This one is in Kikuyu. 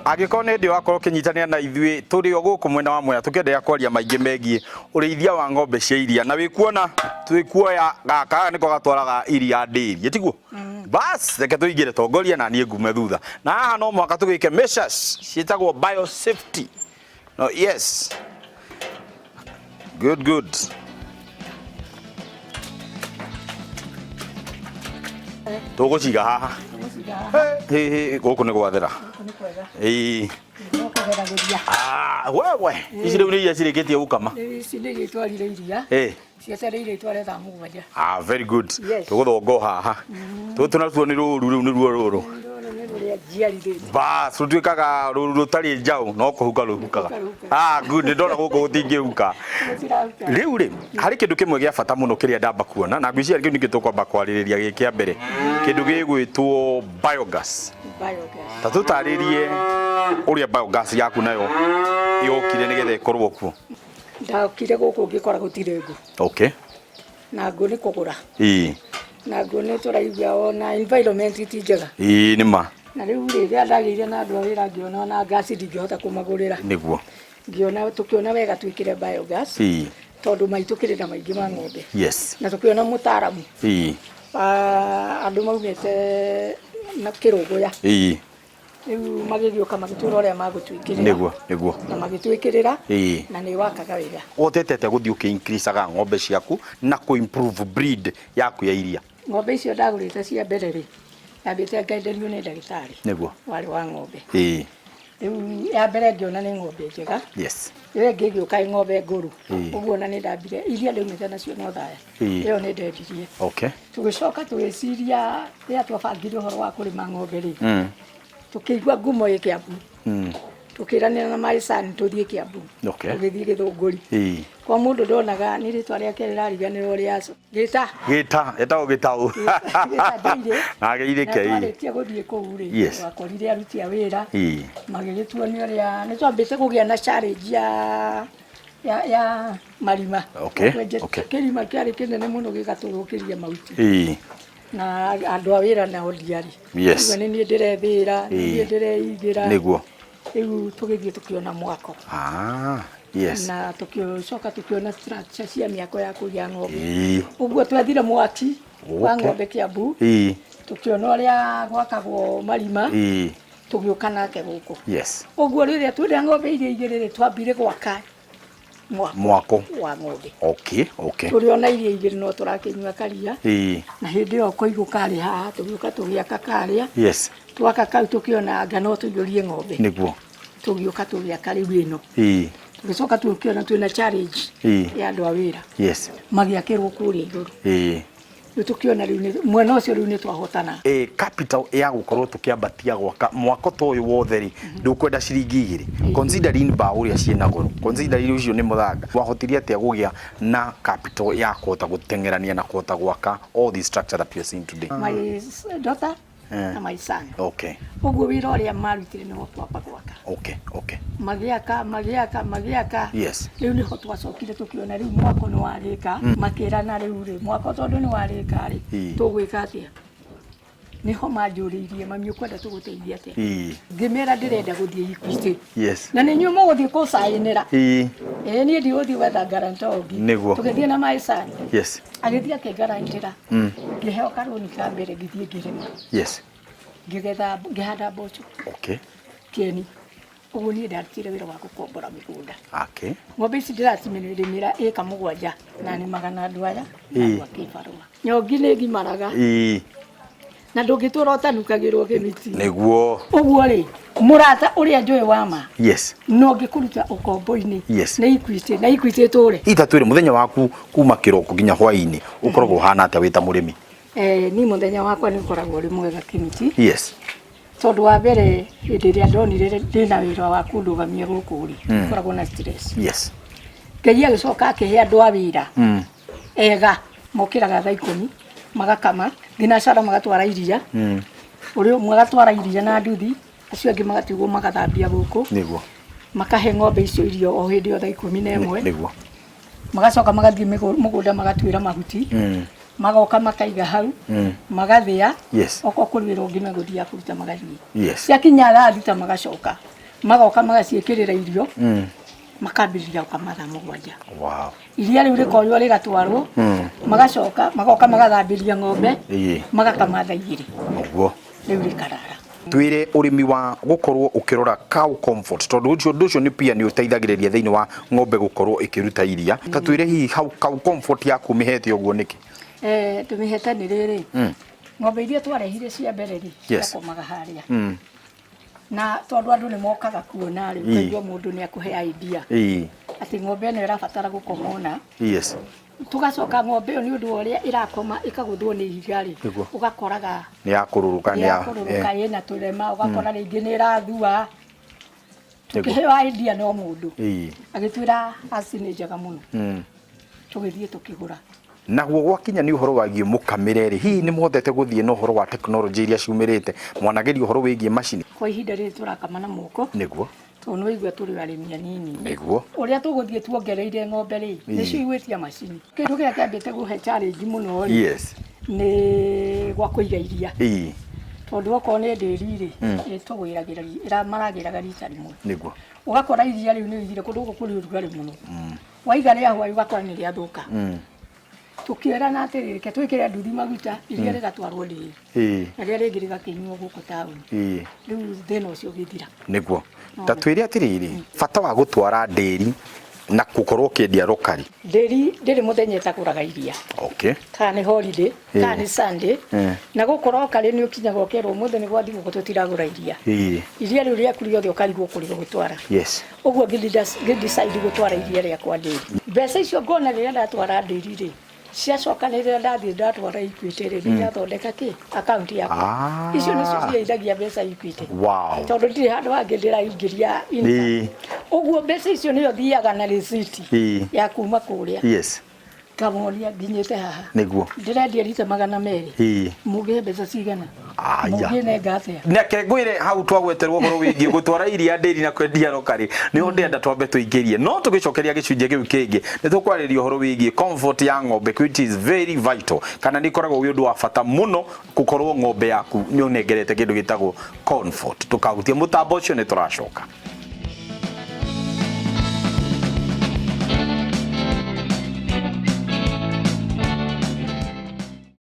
Angĩkorwo nĩ hĩndĩ wakorwo ũkĩnyitanĩra na ithuĩ, tũrĩ o gũkũ mwena wa Mwea tũkĩenderea kwaria maingĩ megiĩ ũrĩithia wa ng'ombe cia iria, na wĩkuona twĩkuoya gaka gaka nĩko gatwaraga iria ndĩri, tiguo? Bas, reke tũingĩre, tongoria na niĩ ngume thutha. Na haha no mũhaka tũgĩke measures ciĩtagwo biosafety. No, yes. Good, good. Tũgũciga haha. Hĩ, hĩ, gũkũ nĩ gwathera. Ĩĩ. Ah, wewe, ici rĩu nĩ iria cirĩkĩtie gũkama. Ici nĩ iria itwarire iria. Ĩ. Cietereire itware thaa 7. Ah, very good. Yes. Tũgũthonga o haha. Tũtũ natuo nĩ rũru, rĩu nĩruo rũrũ. Rũrũ nĩ rũrĩa njiarithĩtie. Bas, rũtuĩkaga rũru rũtarĩ njaũ no kũhuka rũhukaga. Rũhuka. Ah, good, nĩ ndona gũkũ gũtingĩhuka. Gũtirahuka. Rĩu rĩ, harĩ kĩndũ kĩmwe gĩa bata mũno kĩrĩa ndamba kuona na ngwĩciria kĩu nĩkĩo tũkwamba kwarĩrĩria gĩ kĩa mbere, kĩndũ gĩgwĩtwo biogas. Biogas. Ta tũtarĩrie ũrĩa biogas yaku nayo yokire nĩgetha ĩkorwo kuo. Ndokire gũkũ ngĩkora gũtirĩ ngũ. Okay. Na ngũ nĩ kũgũra. Ĩĩ. Na ngũ nĩ tũraigua ona environment ti njega. Ĩĩ nĩ ma. Na rĩu rĩ, rĩrĩa ndagĩire na andũ a wĩra ngĩona ona ngasi ndingĩhota kũmagũrĩra. Nĩguo. Ngĩona tũkĩona wega twĩkĩre biogas. Ĩĩ. Tondũ mai tũkĩrĩ na maingĩ ma ng'ombe. Yes. Na tũkĩona mũtaaramu. Ĩĩ. Andũ maumĩte na Kĩrũngũya. Ĩĩ. Rĩu magĩgĩũka magĩtwĩra ũrĩa magũtwĩkĩrĩra. Nĩguo, nĩguo. Na magĩtwĩkĩrĩra. Ĩĩ. Na nĩ wakaga wega. Ũhotete atĩa gũthiĩ ũkĩ increase-aga ng'ombe ciaku na kũ improve breed yaku ya iria? Ng'ombe icio ndagũrĩte cia mbere rĩ, ndambĩte ngenderio nĩ ndagĩtarĩ. Nĩguo. Warĩ wa ng'ombe. Ĩĩ. Rĩu ya mbere ngĩona nĩ ng'ombe njega. Yes. Ĩyo ĩngĩ ĩgĩũka ĩ ng'ombe ngũrũ. Ĩĩ. Ũguo ona nĩ ndambire, iria ndaumĩte nacio no thaya. Ĩĩ. Ĩyo nĩ ndendirie. Okay. Tũgĩcoka tũgĩciria rĩrĩa twabangire ũhoro wa kũrĩma ng'ombe rĩ, tũkĩigua ngumo ĩ Kĩambu. Tũkĩranĩra na my son tũthiĩ Kĩambu. Okay. Tũgĩthiĩ Gĩthũngũri. Ĩĩ. Kwa mũndũ ndonaga nĩ rĩtwa rĩake rĩrariganĩrwo rĩa Gĩta. Gĩta, etagwo Gĩtaũ. Gĩta Ndĩirĩ. Na agĩire Na ke, ĩĩ. twarĩkia gũthiĩ kũu rĩ, Yes. twakorire aruti a wĩra. Ĩĩ. Magĩgĩtuonia ũrĩa, nĩ twambĩte kũgĩa na challenge ya ya marima. Okay, Twenjete okay. Kĩrima kĩarĩ kĩnene mũno gĩgatũthũkĩria mahuti. Ĩĩ. Na andũ a wĩra nao ndiarĩ. Yes. Ũguo nĩ niĩ ndĩrethĩĩra, nĩ niĩ Ĩĩ. ndĩreigĩra. Nĩguo. Rĩu tũgĩthiĩ tũkĩona mwako. Ah, yes. Na tũgĩcoka tũkĩona structure cia mĩako ya kũiga ng'ombe. Ĩĩ. Ũguo twethire mwaki wa Okay. ng'ombe Kĩambu. Ĩĩ. Tũkĩona ũrĩa gwakagwo marima. Ĩĩ. Tũgĩũka nake gũkũ. Yes. Ũguo rĩrĩa twĩna ng'ombe iria igĩrĩ rĩ, twambire gwaka mwako, Mwako. wa ng'ombe. Okay, okay. Tũrĩ ona iria igĩrĩ no tũrakĩnyua karia. Ĩĩ. Na hĩndĩ ĩyo koigũ karĩ haha, tũgĩũka tũgĩaka karĩa. Yes. Twaka kau tũkĩona anga no tũiyũrie ng'ombe. Nĩguo. Tũgĩũka tũgĩaka rĩu ĩno. Ĩĩ. Tũgĩcoka tũkĩona twĩna challenge Ĩĩ. ya andũ a wĩra. Yes. Magĩakĩrwo kũrĩa igũrũ. Ĩĩ. Rĩu tũkĩona rĩu nĩ- mwena ũcio rĩu nĩ twahotana. Ĩ capital ya gũkorwo tũkĩambatia gwaka mwako ta ũyũ wothe rĩ, ndũkwenda ciringi igĩrĩ, considering mbaũ ũrĩa ciĩna goro, considering ũcio nĩ mũthanga, wahotire atĩa kũgĩa na capital ya kũhota gũteng'erania na kũhota gwaka all this structure that we are seeing today? My daughter na my son. Okay. Ũguo wĩra ũrĩa marutire nĩ wa kwamba gwaka. Okay, okay. Magĩaka, magĩaka, magĩaka. Yes. Rĩu nĩho twacokire tũkĩona rĩu mwako nĩ warĩka. Makĩrana rĩu rĩ, mwako tondũ nĩ warĩka rĩ, tũgwĩka atĩa? Nĩho manjũrĩirie, mami ũkwenda tũgũteithie atĩa? Ngĩmera ndĩrenda gũthiĩ Equity. Yes. Na nĩ inyuĩ mũgũthiĩ kũcainĩra. Ĩĩ. Niĩ ndigũthiĩ gwetha guarantor ũngĩ. Nĩguo. Tũgĩthiĩ na my son. Yes. Agĩthiĩ akĩngarantĩra. Ngĩheo karũni ka mbere ngĩthiĩ ngĩrĩma. Yes. Ngĩgetha, ngĩhanda mboco. Okay. Kĩeni. Ũguo niĩ ndarutire wĩra wa gũkombora mĩgũnda. Okay. Ng'ombe ici ndĩracirĩmĩra ĩka 7 na nĩmaga na andũ aya na andũ a kĩbarũa. Nyongi nĩ ngimaraga. Ĩĩ. Na ndũngĩtũra ũtanukagĩrwo kĩmiti. Nĩguo. Ũguo rĩ, mũrata ũrĩa njũĩ wa ma. Yes. No ngĩkũruta ũkombo-inĩ. Yes. Nĩ Equity, na Equity ĩtũre. Ita twĩre mũthenya waku kuma kĩroko nginya hwaĩ-inĩ ũkoragwo ũhana atĩa wĩ ta mũrĩmi? Niĩ mũthenya wakwa nĩ ũkoragwo ũrĩ mwega kĩmiti. Yes. Tondũ wa mbere hĩndĩ ĩrĩa ndonire ndĩna wĩra wa kũndũgamia gũkũ rĩ, ngoragwo na stress. Yes. Ngai agĩcoka akĩhe andũ a wĩra. Ega mokĩraga thaa 10 magakama thinacara magatwara iria ũrĩa ũmwe agatwara iria na nduthi acio angĩ magatigwo magathambia gũkũ. Nĩguo. Makahe ng'ombe icio irio o hĩndĩ ĩyo thaa 11. Nĩguo. Magacoka magathiĩ mũgũnda magatuĩra mahuti. Magoka makaiga hau. Magathĩa. Yes. Okorwo kũrĩ wĩra ũngĩ megũthiaga kũruta magathiĩ. Yes. Ciakinya thaa 6 magacoka. Magoka magaciĩkĩrĩra irio, makambĩrĩria gũkama thaa 7. Iria rĩu rĩkoywo rĩgatwarwo, magacoka magoka magathambĩria ng'ombe, magakama thaa 2. Rĩu rĩkarara. Twire ũrĩmi wa gũkorwo ũkĩrora cow comfort, tondũ ũcio ũndũ ũcio nĩ pia nĩ ũteithagĩrĩria thĩinĩ wa ng'ombe gũkorwo ĩkĩruta iria. Ta twĩre hihi hau cow comfort yaku mĩhete ũguo nĩkĩ? Tũmĩhete nĩ rĩrĩ, ng'ombe iria twarehire cia mbere rĩ, ciakomaga harĩa, na tondũ andũ nĩ mokaga kuona rĩ, ũkaigua mũndũ nĩ akũhe idea atĩ ng'ombe ĩno ĩrabatara gũkoma ũna. Tũgacoka ng'ombe ĩyo, nĩ ũndũ wa ũrĩa ĩrakoma ĩkagũthwo nĩ ihiga rĩ, ũgakoraga nĩ yakũrũrũka, nĩ ya yakũrũrũka, ĩna tũrema, ũgakora rĩngĩ nĩ ĩrathua. Tũkĩheo idea no mũndũ agĩtwĩra Hass nĩ njega mũno. Tũgĩthiĩ tũkĩgũra. Naguo gwakinya nĩ ũhoro wagiĩ mũkamĩre rĩ, hihi nĩ mũhotete gũthiĩ na ũhoro wa tekinoronjĩ iria ciumĩrĩte, mwanageria ũhoro wĩgiĩ macini? Kwa ihinda rĩrĩ tũrakama na moko, tondũ nĩ waigua tũrĩ arĩmi anini. Ũrĩa tũgũthiĩ tuongereire ng'ombe rĩ, nĩcio igwĩtia macini. Kĩndũ kĩrĩa kĩambĩte gũhe challenge mũno rĩ, nĩ gwa kũiga iria, tondũ okorwo nĩ ndĩri rĩ, ĩtũgwĩragĩra maragĩraga rita rĩmwe. Ũgakora iria rĩu nĩ ũigire kũndũ gũkũ kũrĩ ũrugarĩ mũno, waiga rĩa hwaĩ ũgakora nĩ rĩathũka. Tũkĩrana atĩrĩrĩ, reke twĩkĩre nduthi maguta, iria rĩgatwarwo ndĩri, na rĩrĩa rĩngĩ rĩgakĩnyuo gũkũ taũni. Rĩu thĩna ũcio ũgĩthira. Nĩguo. Ta twĩre atĩrĩrĩ, bata wa gũtwara ndĩri na gũkorwo ũkĩendia locally? Ndĩri ndĩrĩ mũthenya ĩtagũraga iria, kana nĩ holiday, kana nĩ Sunday. Na gũkũ locally nĩ ũkinyaga ũkerwo ũmũthĩ nĩ gwa thigũkũ, tũtiragũra iria. Iria rĩu rĩaku rĩothe ũkarigwo kũrĩa ũgũtwara. Ũguo ngĩ decide gũtwara iria rĩakwa ndĩri. Mbeca icio ngona rĩrĩa ndatwara ndĩri rĩ, ciacokanĩrĩra, ndathiĩ ndatwara Equity rĩ, nĩ ndathondeka kĩ account yakwa. Icio nĩcio ciheithagia mbeca Equity, tondũ ndirĩ handũ hangĩ ndĩraingĩria income. Ũguo mbeca icio nĩyo thiaga na receipt ya kuma kũrĩa, ngamonia nginyĩte haha, ndĩrendia rita 200, mũngĩhe mbeca cigana? Aya. Mũngĩnenga atĩa? Neke ngwire hau twagweterwo ũhoro wĩgiĩ gũtwara iria ndĩri na kwendia locally, nĩho ndĩrenda twambe tũingĩrie, no tũgĩcokeria gĩcunjĩ kĩu kĩngĩ nĩ tũkwarĩria ũhoro wĩgiĩ comfort ya ng'ombe, which is very vital, kana nĩ ikoragwo wĩ ũndũ wa bata mũno gũkorwo ng'ombe yaku nĩ ũnengerete kĩndũ gĩtagwo comfort. Tũkahutia mũtambo ũcio, nĩ tũracoka.